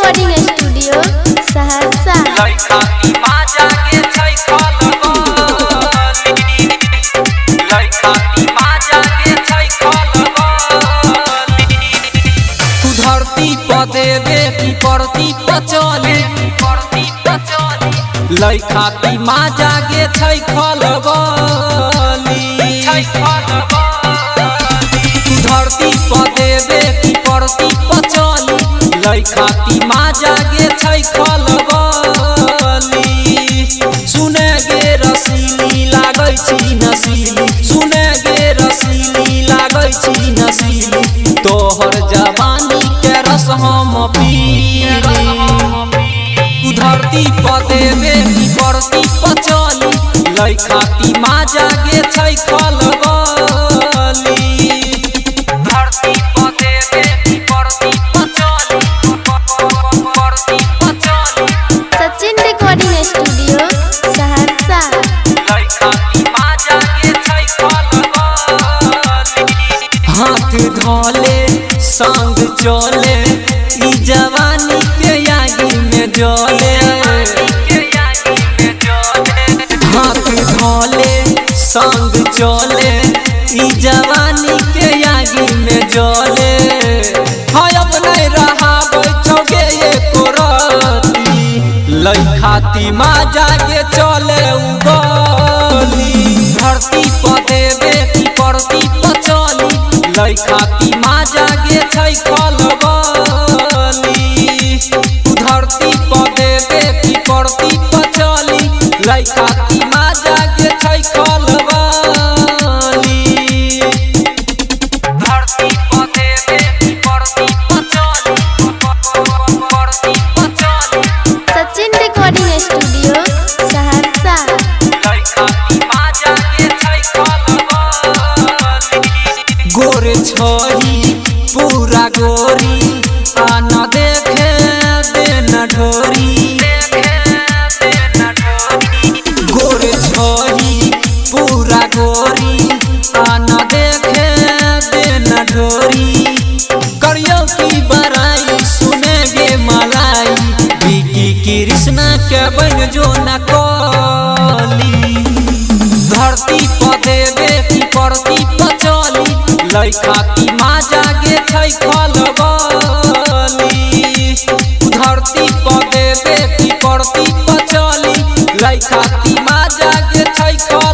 Recording studio Saharsa. धरती पर देवे की परती पर चली, लइखाती माँ जागे छै खलबली। धरती पर देवे की परती पर चली, लइखाती माँ जागे छै खलबली। सुने गे रसीली लागै छी नसीली, सुने गे रसीली लागै छी नसीली, तोहर जवानी के रस हम पीली। धरती पर देवे की परती पर चली, लइखाती माँ जागे छै खलबली। धरती पर देवे की परती पर चली, परती पर चली। Sachin recording studio Saharsa. लइखाती माँ जागे छै खलबली। हाथ धोले संग चले, ई जवानी के आगी में जले। हाथ धोले संग चले, ई जवानी के आगी में जले। हाँ अब नहीं रहा बैठोगे एको रति, लइखाती माँ जागे चले उगली। धरती पर देवे की परती पर चली, लइखाती माँ जागे छै खलबली। धरती पर देवे की परती पर चली, लइखाती माँ जागे छै खलबली। धरती पर देवे की परती पर चली, परती पर चली। Sachin recording studio Saharsa. लइखाती माँ जागे छै खलबली। गोर छही पूरा गोरी, आ न देखे देन ढोरी। गोर छही पूरा गोरी, आ न देखे देन ढोरी। करियो की बड़ाई सुने गे मलाई, बिकी कृष्णा के बन जो न कली। धरती पर देवे की परती पर चली, लइखाती माँ जागे छै खलबली। धरती पर देवे की परती पर चली, लइखाती माँ जागे छै खलबली।